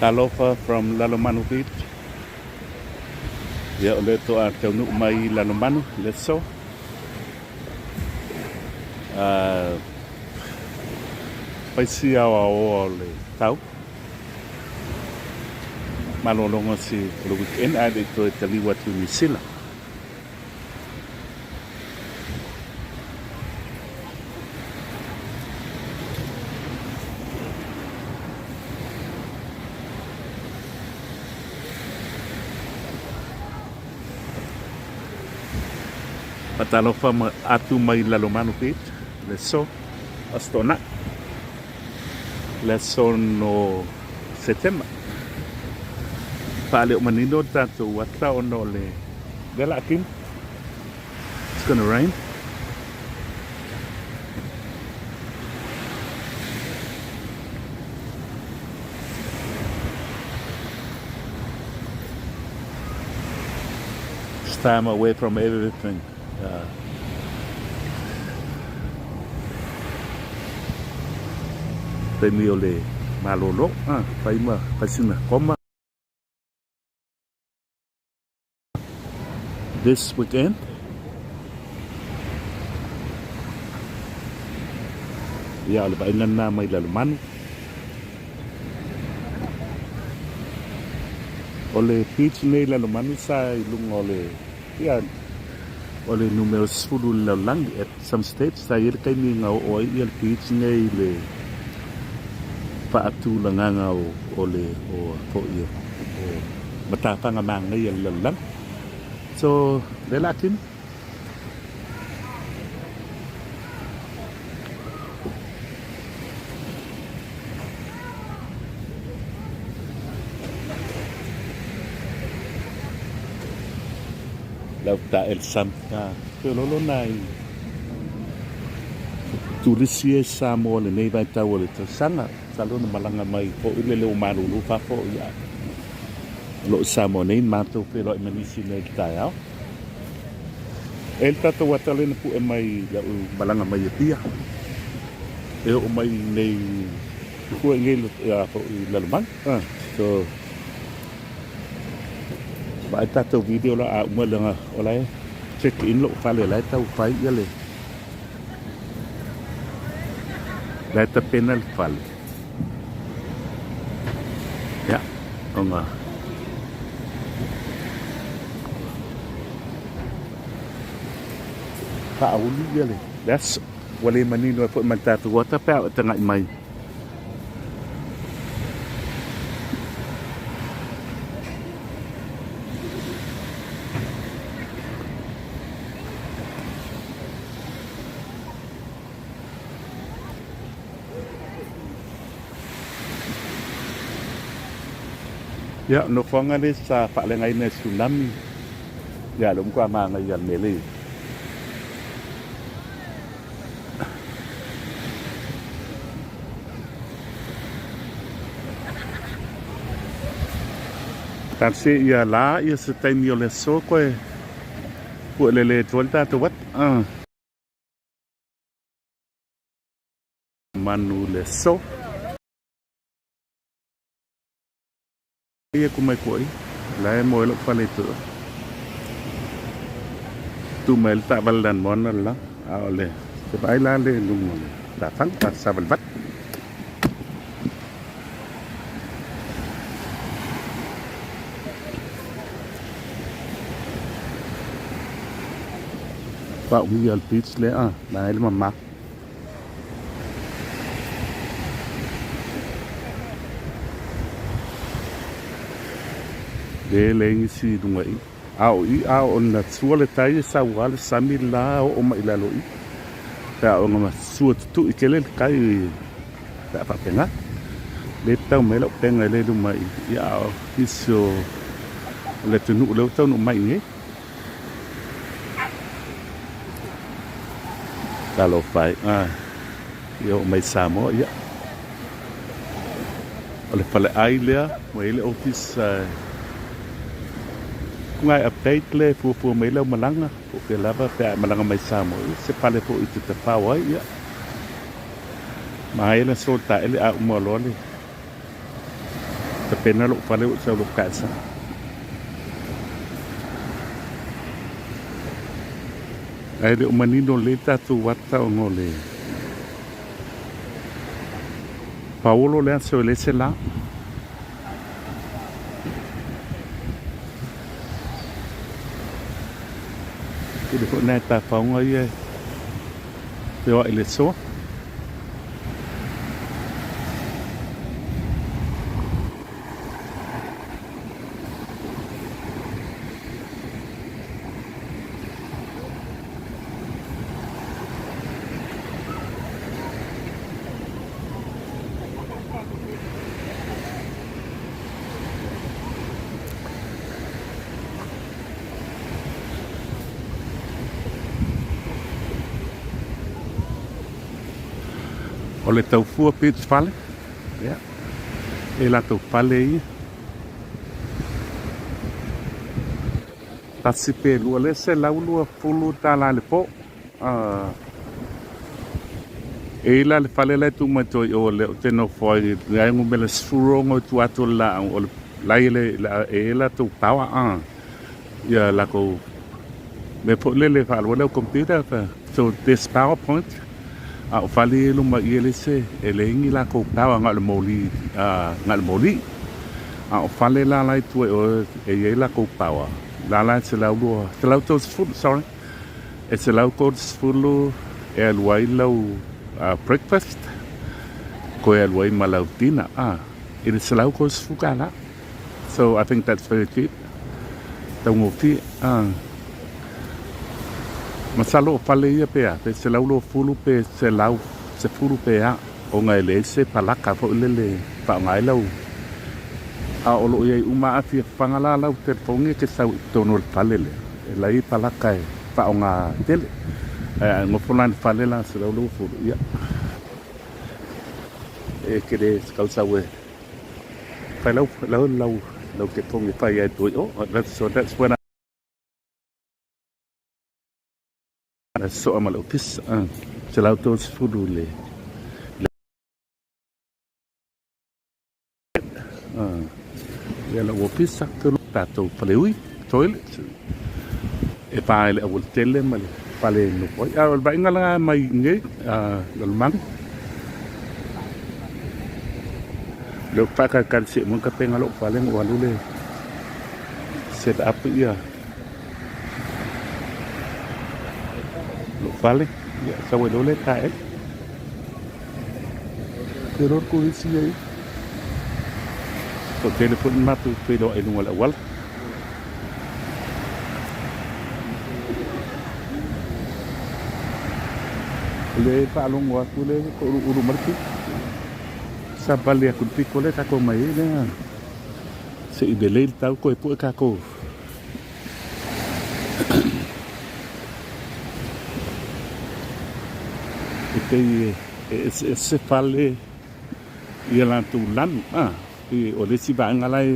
Talofa from Lalomanu Beach. Ia o lea toa taunuu mai i Lalomanu, le aso. Fai si aoaoa o le tau. Malologa si o le weekend ae le i toe taliu atu i Niu Sila. Faatalofa atu mai Lalomanu Beach, le aso, Aso Toonai, le aso no Setema. Faaleo manino le tatou ata ona o le lea la kino. It's gonna rain. It's time away from everything. Taimi o le malolo, fai ma fai sina koma. This weekend. Ia, o le vaaiga lena mai Lalomanu. O le beach nei Lalomanu sa i luga o le Ia, o le numera 10 i le lalolagi at some stage sa i ai le taimi na oo ai ia le beach nei i le faatulagaga o o le o foi o o matafaga manaia o le lalolagi. So, lea la kino. Lau ta el sam ta te lolo nai turisi e Samoa lenei vaitau o le tausaga masalo na malaga mai foi le leo malulu fafo ia o lo o Samoa nei matou feiloai ma nisi nei i le taeao. E le tatou ata lea na pue mai lau malaga mai Apia e oo mai nei pue nei i Lalomanu. So vaai tatou video la a uma leaga o la e check in lou fale la e tau fai ia le la e tapena le fale. Ia, ona faaulu ia le le aso. Ua le manino ai foi ma le tatou ata pe a oo e tagai mai. Ia, nofoaga lea sa faaleagaina e tsunami. Ia, lea ua matua manaia le mea lea. Talosia ia la ia se taimi o le aso koe puelele atu ai le tatou ata. Manu le aso. Ia ku mai kuai, la e moe lou fale i tua. Tu mai le taavale lana moana le la, a o le te vaai la le luga o le tafaga, ta savalivali. Faaumia le beach lea, la e le mama. Le leai nisi i luga i. A o i, a o na sua le tai e sau lava le sami le la oo mai i lalo i. Pe a o na sua tutui tele le tai pe a faapena. Le tau mai lau pega i le luma i, ia a o nisi o le atunuu lea ua taunuu mai i nei. Talofa e, ah, ia oo mai Samoa, ia. O le faleai lea, ua i ai le ofisa e ngai update le fuafua mai lau malaga, po o fea lava pe a e malaga mai Samoa, ia se fale foi e te tafao ai, ia. Manaia le aso taele a uma loa le. Tapena lou fale ua sau lou casa. Ae le o manino lelei tatou ata ona o le paolo le aso e leai se la. Tele foi nai tafaoga ia e feoai i le soa. O le taufua Beach Fale, ia, e latou fale ia. Tasi pe lua le $120 i le po. E i la le fale la e tuu mai tua i o lea ou te nofo ai i numera 16 i tua atu o le laau o le la e i ai latou power ia latou mea foi lele e faaalu ai lau computer so there's power point a o fale ia i luma i i e leai se e leai ni latou power na o le moli na o le moli a o fale la la i tua i o e i ai latou power la la e 120 130 sorry E 130 e alu ai lau breakfast, koe alu ai ma lau dinner, ah, i le $130. So I think that's very cheap. Taugofie, ah. Masalo o fale ia pe a, pe 120 pe 110 pe a, ona e leai se palaka foi lele e faaaoga ai lau, a o lo o i ai uma afiafaga la lau telefoni e te sau i totonu o le fale lea. E lai palaka e faaaoga tele. Ae a e nofo la i le fale la 120, ia, e te le tausau e fai lau, lau, lau, lau telefoni e fai ai tua i o. So that's when I soa ma le ofisa, 130 le, Ia lau ofisa tatou faleui, toilet, e pa ai le aualatele ma le fale e nofo ai. A o le vaaiga lena mai nei, Lalomanu. Lea ou te faatalitali se i uma ona tapena lou fale ona ou alu lea e set up ia lou fale. Ia sau ai loa lea e taele. Te iloa le kolisi ia i. Toatele foi le matou feiloai i luga o le auala. O lea e faalogo atu le touluulu mai le pito. Savali atu i le pito lea tatou omai ai lea. Se i lelei le tau toe pue tatou. E pei e eseese fale ia latou lanu a pei o le isi vaega la e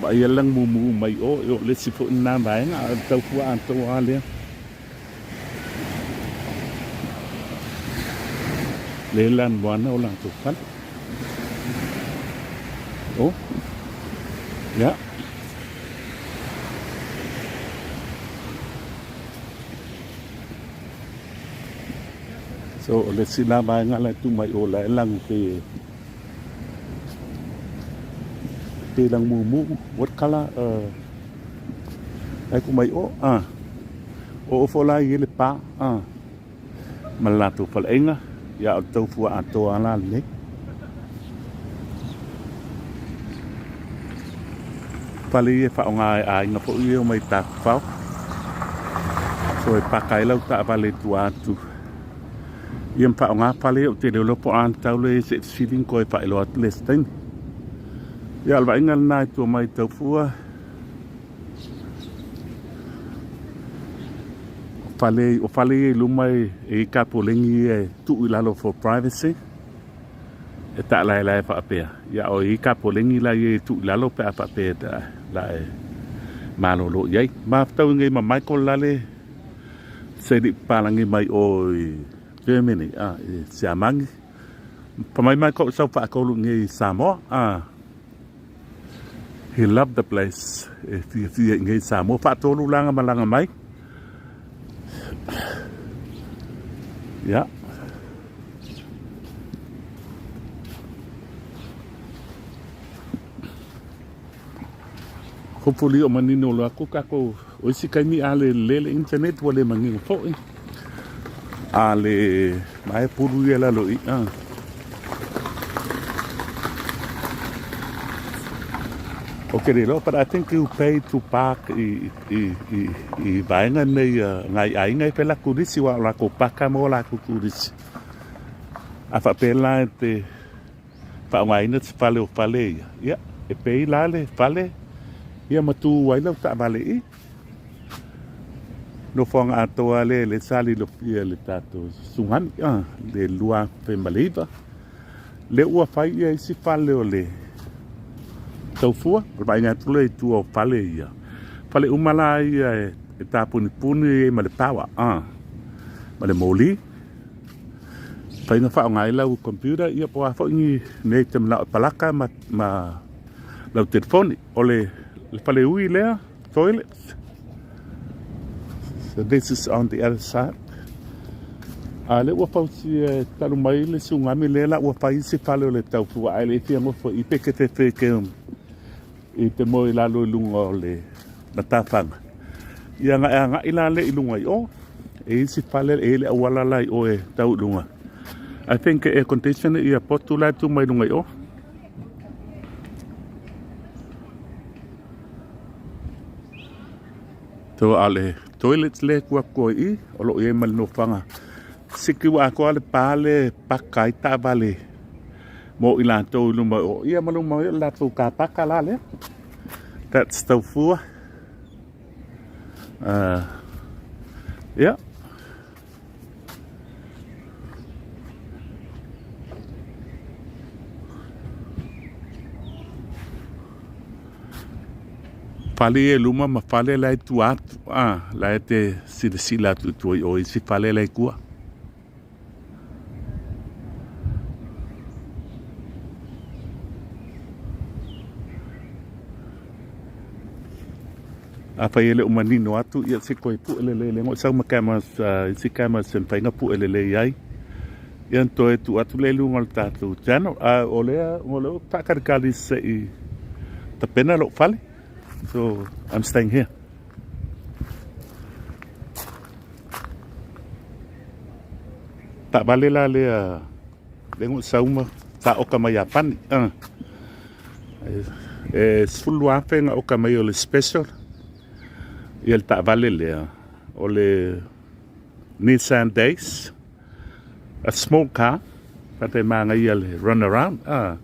vaaia le lagumumu mai o, o le isi foi lena vaega a o le taufua atoa lava lea. Le lanuana o latou fale. O, ia. So, o le isi la vaega la e tu mai o la e lagu pei e pei lagumumu, what color Ai ku mai o, ah. O ofo la i le pa, ah. Ma le latou faleaiga, ia o le taufua atoa la lenei. Fale ia e faaaoga e aiga foi ia e omai i Tafafao. So e paka ai lau taavale i tua atu. Ia ma faaaoga fale ia ou te le iloa po o a ni tau le se i fesili ma toe faailoa atu le isi taimi. Ia o le vaaiga lena i tua mai i Taufua. Fale, o fale ia i luma e i ai tapoleni ia e tuu i lalo for privacy. E taalaelae faapea. Ia o i ai tapoleni la ia e tuu i lalo pe a faapea la e malolo i ai. Mafutaui nei ma Michael la le se alii papalagi mai o i Germany, a, i Siamani. Pa mai Michael sau faatolu i nei i Samoa, a. He loved the place. E fiafia i nei Samoa. Faatolu laga malaga mai. Yeah. Hopefully o manino loa ko kākou o isi kaimi a le lele internet ua le manino foʻi. A le mae pulu ia lalo i a. Okay, le loa, but I think you pay to park i, i, i, i vaenga nei uh, ngai aiga e pela kurisi wa o lākou paka mo lākou kurisi. A whapela e te Faaaogaina te fale o fale ia. Ia, e pei la le fale, ia ma tu ai lau taavale i. Nofoaga atoa le le sa lilofia le tatou sugani, ah, le 2009. Le ua fai ia isi fale o le taufua, o le vaaiga atu lea i tua o fale ia. Fale uma la ia e tapunipuni ai ma le power, ah, ma le moli. Fai na faaaoga ai lau computer ia po o a foi ni mea e te manao e palaka ma, ma lau telefoni. O le, le faleui lea, toilet. So this is on the other side. A le ua fausia e talu mai le tsunami lea la ua fai se fale o le taufua ae le fia nofo i pe ke fefe ke i te moe i lalo i luga o le matafaga. Ia na e agai la le i luga i o, e isi fale e le auala la i o e tau i luga. I think e air condition ia potu la e tu mai luga i o. So a le toilet le kua kua i, o lo i ai ma le nofoaga. Siki ua atoa le pa le paka ai taavale mo i latou i luma o ia ma luma o latou car paka la lea. That's Taufua. Yeah. Fale e luma ma fale la e tua atu. Ah, la e te silasila atu i tua i o isi fale la e tua. Afai e le o manino atu, ia se koe pue lelei le ngoi sau ma cameras, uh, isi cameras e mafai na pue lelei ai. Ia na toe tuu atu lea i luga o le tatou channel. A o lea, o lea ua faakalikali se i tapena lou fale. So, I'm staying here. Taavale la lea le ngoi sau ma taoka mai Iapani. Uh. E 12,000 na oka mai o le special ia le taavale lea o le Nissan Days a small car fata e māngaia le run around ah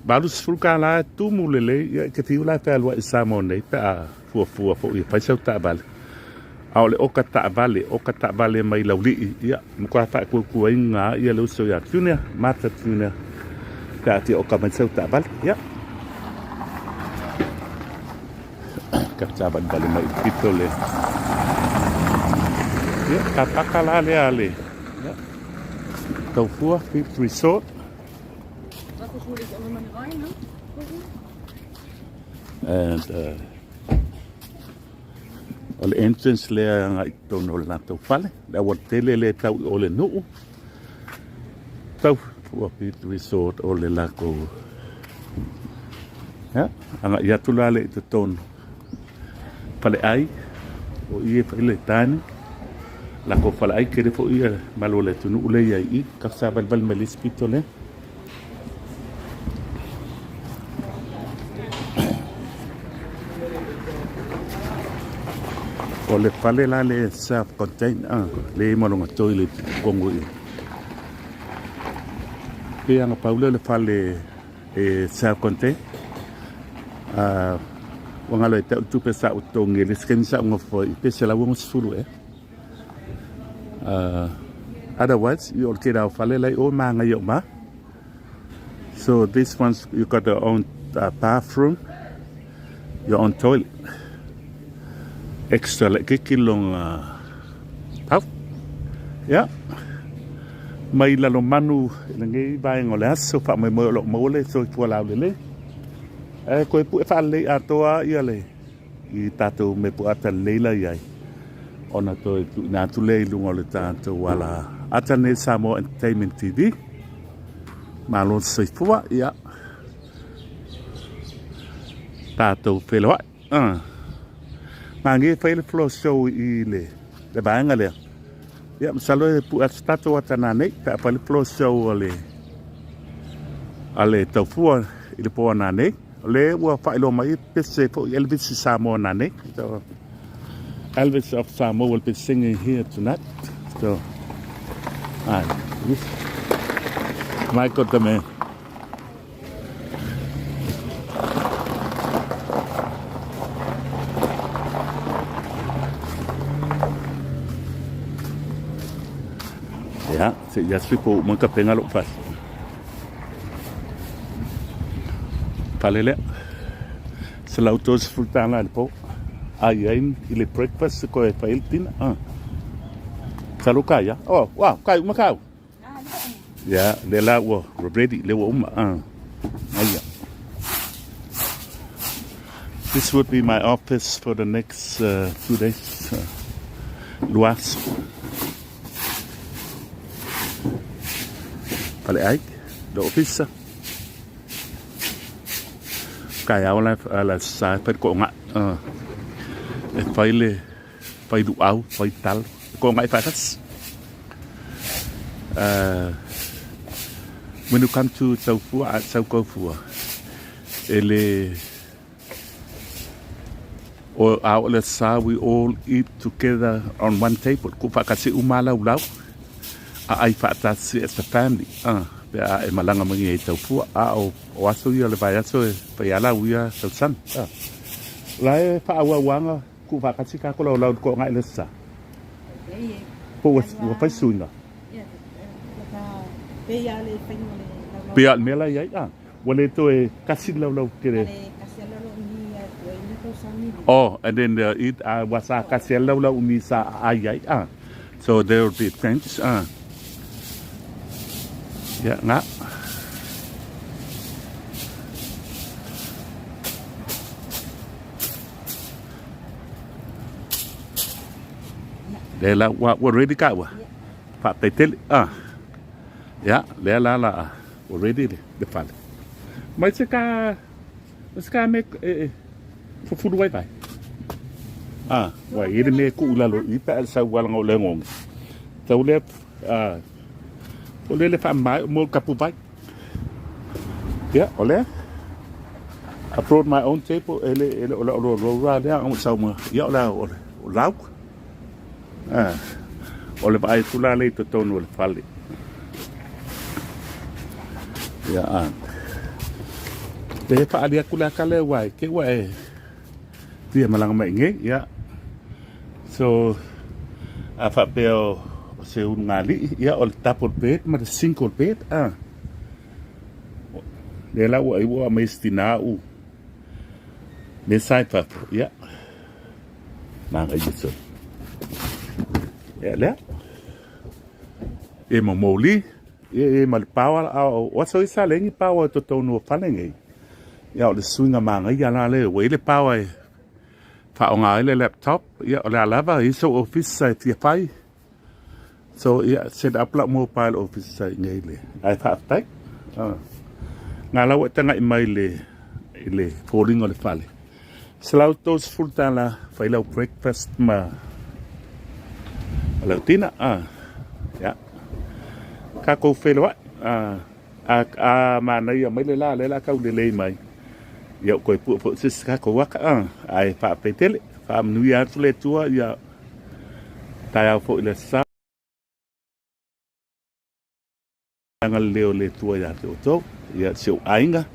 $80 e tumu lelei ia e te fiu la e fealuai i Samoa nei pe a fuafua foi e fai sau taavale a o le oka taavale oka taavale mai Laulii ia matua faatuatuaina ia le uso ia Junior Martha Junior pe a fia oka mai sau taavale ia ka tavalevale mai i pito le ia ka paka la lea le ia Taufua Beach Resort. And uh, o le entrance lea agai i totonu o le latou fale, le aualatele lea e tau i o le nuu. Taufua Beach Resort o le latou ia, agai atu la le i totonu faleai o i e fai le dining lakou faleai tele foi ia malo o le atunuu lea i ai i ka savalivali mai le isi pito lea. O le fale la le self contained ah, le ma longa toilet i totonu i. Pei ana pau lea o le fale e self contained. Ah, ua galo ia te au le tupe sa ou totogi i le isi taimi sa ou nofo ai pe $160 ea. Uh, otherwise, i o le tele o fale la i o māngaia uma. So this one's, you got your own bathroom, your own toilet. Extra laitiiti lona tau. Ia, mai Lalomanu i lenei vaega o le aso, faamoemoe o lo o maua le soifua laulelei. Ae koe pue faalelei atoa ia le i tatou mea po ata lelei la i ai ona toe tuuina atu lea i luga o le tatou ala ata nei Samoa Entertainment TV. Malo le soifua, ia tatou feiloai. Malie fai le floor show i le vaega lea. Ia, masalo e pue atu tatou ata nanei pe a fai le floor show a le Taufua i le po nanei. O le ua faailoa mai pese foi Elvis i Samoa nanei. So, Elvis of Samoa will be singing here tonight. So, ai, yes. Michael the man. Ia, se ia sui po uma ka penga lou fale. Fale lea. $130 i le po. Ai ai i le breakfast koe fai le tina. Ah. Salo kai ia. Oh, wow, kai uma kau. Ia, lea la ua ready, lea ua uma. Ah. Aia. This would be my office for the next 2 days. Luas. Fale ai, le ofisa. Kai au la la sa fai ko nga. E fai le fai luau, fai talo. Ko nga i faatasi. When you come to Taufua, at Saukaufua, e le o a o le sa we all eat together on one table. Ku whakati uma lau lau. A ai whaatasi as a family. Pe a e malanga mangi e Taufua. A o, o aso ia le vai aso e whai ala uia tausan. La e whaawauanga ku whakati ka ko lau lau ko ngai le sa. Po ua fai suiga. Pei a le mea la i ai, a, ua le toe kasi le laulau tele. Oh, and then it ua sa kasi ai le laulau umi sa aai ai, a. So there will be tents, a. Ia, nga. Lea la ua ua ready ka ua. Faafetai tele. Ah. Ia, lea la la ua ready le, le fale. Mai se ka se ka me e, e fufulu vai vai. Ah, ua i le me ku lalo i pa sa ua langa o le ngongi. Tau le ah o le le fa mai mo kapu vai. Ia, o lea. I brought my own table e le e le o la o lo ra lea o sau ma. Ia o la o le o lau. Ah, o le vaai atu la lea i totonu o le fale. Ia a. Te whaali aku le aka lea wai, ke ua e tia malanga mai nge, ia. So, a whaapea o, o se unu ngā lii, ia, o le double bed ma le single bed, ah. Lea la ua ai ua mai stina u. Me sai fafo, ia. Nanga i so. Ia lea. E mo moli, e e ma le pawa a o so isa le ni pawa to tonu o fale nei. Ia o le suiga manaia la le ua i le pawa e faaaoga ai le laptop, ia o le a lava i sou ofisa e fia fai. So ia set up lau mobile office i nei le ae faafetai. Ngā lau e tangai mai le i le foliga o le fale. $130 fai lau breakfast ma lau tina. Ia. Kākou feiloai. A, a manaia mai le la, le la kau lelei mai. Ia o koe pua fo se kākou waka. Ae faafetai tele. Faamanuia atu le Atua ia taeao foi le sa. Agalelei o le Atua ia te outou, ia si ou aiga,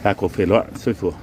tatou feiloai. Soifua.